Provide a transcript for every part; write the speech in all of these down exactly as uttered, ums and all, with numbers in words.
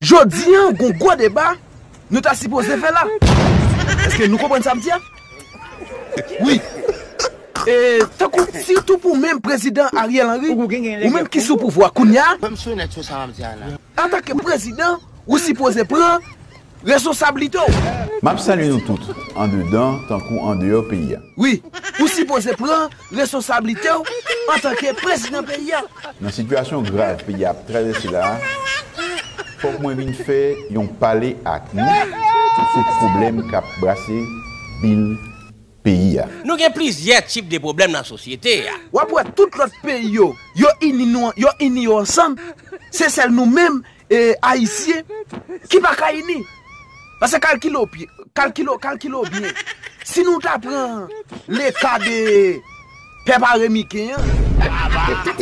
Jodi a, gon gwo deba nou ta sipoze fè la. Èske nou konprann sa m di a? Wi. E, tankou, sitou pou menm prezidan Ariel Henry, ou menm ki sou pouvwa kounye a, antanke prezidan, ou sipoze pran responsablite w. M ap salye nou tout, andedan tankou andeyò peyi a. Wi, ou sipoze pran responsablite w antanke prezidan peyi a. Nan sitiyasyon grav peyi a ap travèse la a, fòk mwen vin fè yon pale ak nou sou pwoblèm k ap brase bil peyi a. Nou gen plizyè tip de pwoblèm nan sosyete a. W ap wè tout lòt peyi yo, yo ini nou, yo ini yo ansanm. Se sèl nou menm, e, Ayisyen, ki pa ka ini. Paske kalkile w byen, kalkile w, kalkile w byen. Si nou ta pran leka de pèp aremiken an,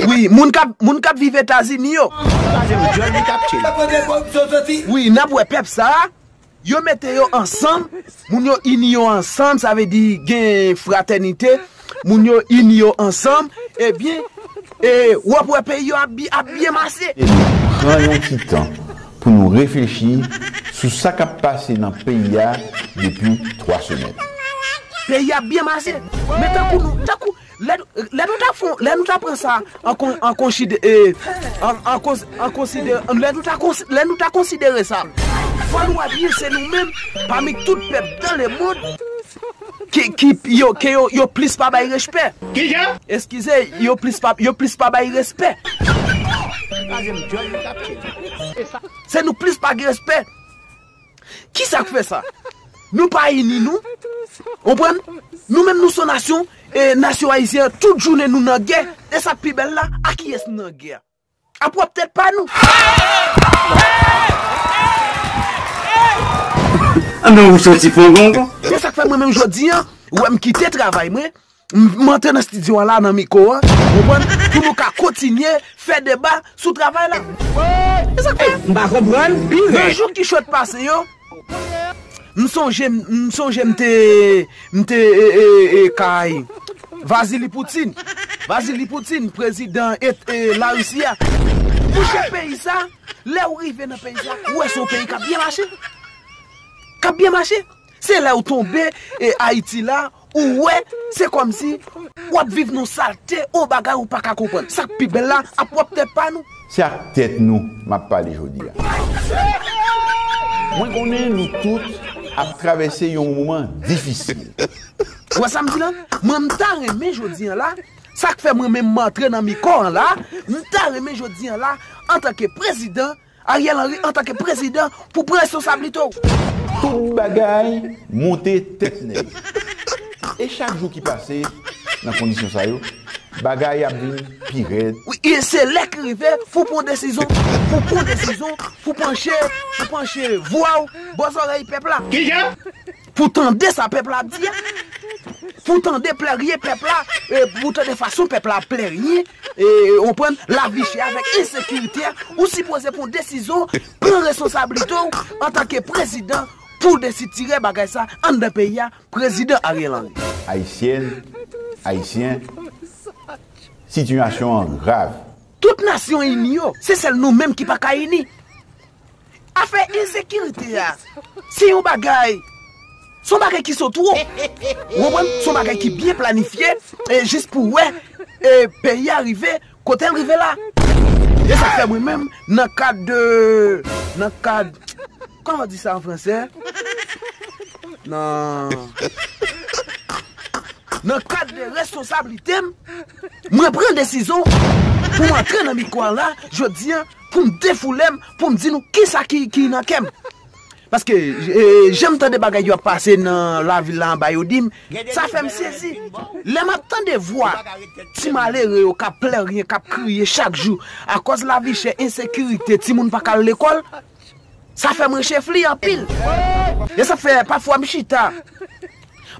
wi, moun k ap, moun k ap viv Etazini yo, wi, n ap wè pèp sa a, yo mete yo ansanm, moun yo ini yo ansanm, sa vle di gen fratènite, moun yo ini yo ansanm, ebyen, e, w ap wè peyi yo ap bi-, ap byen mache. E nou pran yon ti tan pou nou reflechi sou sa k ap pase nan peyi a depi twa semèn. Peyi a byen mache. Men tankou nou, tankou, lè, lè nou ta fon, lè nou ta pran sa an kon-, an konsidere, an, an kons-, an konsidere, lè nou ta konsi-, lè nou ta konsidere sa, fò nou wè byen se nou menm, pami tout pèp dans le monde, ki, ki, yo, ke yo, yo plis pa bay respè. Kijan? Eskize, yo plis pa, yo plis pa bay respè. Se nou plis pa gen respè. Kisa k fè sa? Nou pa ini nou. Konprann? Nou menm nou se yon nasyon, e nasyon ayisyen an, tout jounen nou nan gè. E sa k pi bèl la, a kiyès nou nan gè a? A pwòp tèt pa nou. Anben ou soti pongongon. Se sa k fè mwen menm jodi a, ou wè m kite travay mwen, m, m antre nan estidyo a la, nan mikwo a, ou konprann, pou nou ka kontinye fè deba sou travay la. Se sa k fè. M pa konprann, pi rèd. Nan jou ki sot pase yo, m sonje, m sonje m te, m te, e, e, e, kay Vazili Poutin. Vazili Poutin, prezidan et, e, Larisi a. Mouche, peyi sa, lè ou rive nan peyi sa, ou wè se yon peyi k ap byen mache. K ap byen mache. Se lè ou tonbe, e, Ayiti la, ou wè, se kòmsi w ap viv nan salte, yon bagay ou pa ka konprann. Sa k pi bèl la, a pwòp tèt pa nou. Se ak tèt nou m ap pale jodi a. Mwen konnen nou tout ap travèse yon moman difisil. Ou wè sa m di la? Mwen, m ta renmen jodi a la, sa k fè mwen menm m antre nan mikwo an la, m ta renmen jodi a la, antanke prezidan, Ariel Henry antanke prezidan pou pran responsablite w. Tout bagay monte tèt nèg. E chak jou ki pase nan kondisyon sa yo, bagay ap vin pi rèd. Wi, e se lè ki rive pou pran desizyon, pou pran desizyon, pou panche, pou panche vwa w bò zòrèy pèp la. Kijan? Pou tande sa pèp la ap di a, pou tande plèryen pèp la, e, pou tande fason pèp la ap plèryen, e, ou konprann, lavi chè avèk ensekirite a, ou sipoze pran desizyon, pran responsablite w antanke prezidan pou desitire bagay sa anndan peyi a, prezidan Ariel Henry. Ayisyèn, Ayisyen, sitiyasyon an grav. Tout nasyon ini yo, se sèl nou menm ki pa ka ini. Afè ensekirite a, se yon bagay, se yon bagay ki sot wo. Ou konprann? Se yon bagay ki byen planifye, e jis pou wè, e peyi a rive kote l rive la. E sa k fè mwen menm, nan kad de, nan kad, kòman di sa an fransè? Nan, nan kad de responsablite m, mwen pran desizyon pou m antre nan mikwo a la, jodi a, pou m defoule m, pou m di nou kisa ki, ki nan kè m. Paske, e, jan m tande bagay yo ap pase nan lavil la anba yo di m, sa fè m sezi. Lè m ap tande vwa ti malere yo k ap plenyen, k ap kriye chak jou, akòz lavi chè, ensekirite, timoun pa ka al lekòl, sa fè m rechefli anpil. E sa fè, pafwa m chita,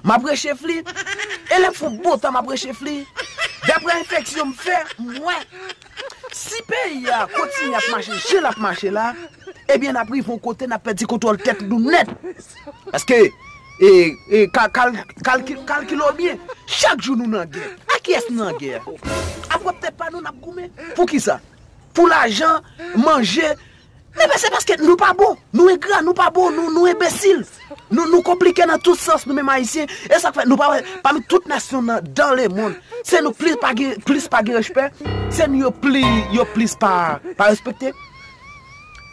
m ap rechefli. E lè m fè yon bon tan m ap rechefli, daprè refleksyon m fè, m wè, si peyi a kontinye ap mache jan l ap mache la, ebyen, n ap rive yon kote, n ap pèdi kontwòl tèt nou nèt. Paske, e, e, ka-, kal-, kalki-, kalkile w byen, chak jou nou nan gè. A kiyès nou nan gè a? A pwòp tèt pa nou n ap goumen. Poukisa? Pou lajan, manje, Men se paske nou pa bon, nou engra, nou pa bon, nou, nou enbesil. Nou, nou konplike nan tout sans, nou menm Ayisyen. E sa k fè nou pa wè, pami tout nasyon nan, dans le monde, se nou plis pa gen, plis pa gen respè, se nou yo pli, yo plis pa, pa respekte.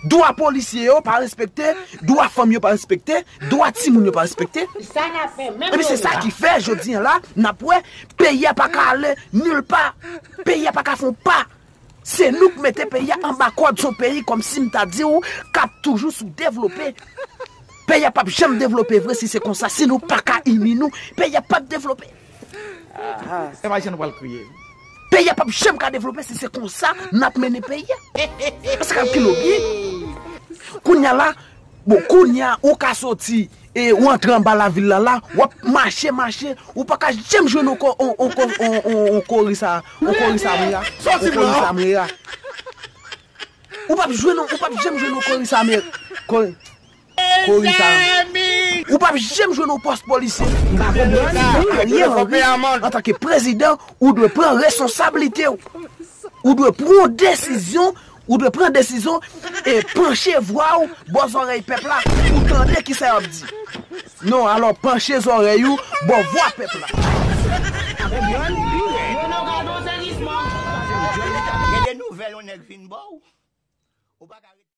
Dwa polisye yo pa respekte, dwa fanm yo pa respekte, dwa timoun yo pa respekte. Sa n ap fè menm. Epi se sa ki fè, jodi a la, n ap wè, peyi a pa ka ale nil pa. Peyi a pa ka fè yon pa. Se nou k mete peyi a anba kòd, se yon peyi kòmsi m ta di w k ap toujou sou devlope. Peyi a p ap janm devlope vre si se konsa, si nou pa ka ini nou, peyi a p ap devlope. Aha, se pa jan nou pral kriye. Peyi a p ap janm ka devlope si se konsa n ap mennen peyi a. Paske k ap kilobye. Kounye a la, bon, kounye a ou ka soti e ou antre anba lavil la la, w ap mache, mache, ou pa ka janm jwenn yon ko-, yon, yon ko-, yon, yon, yon koris a, yon koris a mera. Yon koris a mera. Ou p ap jwenn, ou p ap janm jwenn yon koris a mera. Ko-, koris a. Ou p ap janm jwenn yon pòs polisye. M pa konprann. Ariel Henry, antanke prezidan, ou dwe pran responsablite w. Ou dwe pran yon desizyon, ou dwe pran desizyon e panche vwa w bò zòrèy pèp la pou tande kisa y ap di. Non, alò panche zòrèy ou bò vwa pèp la. Yo nan gade yon sezisman. Gen de nouvèl yon nèg fin ba w. Ou pa ka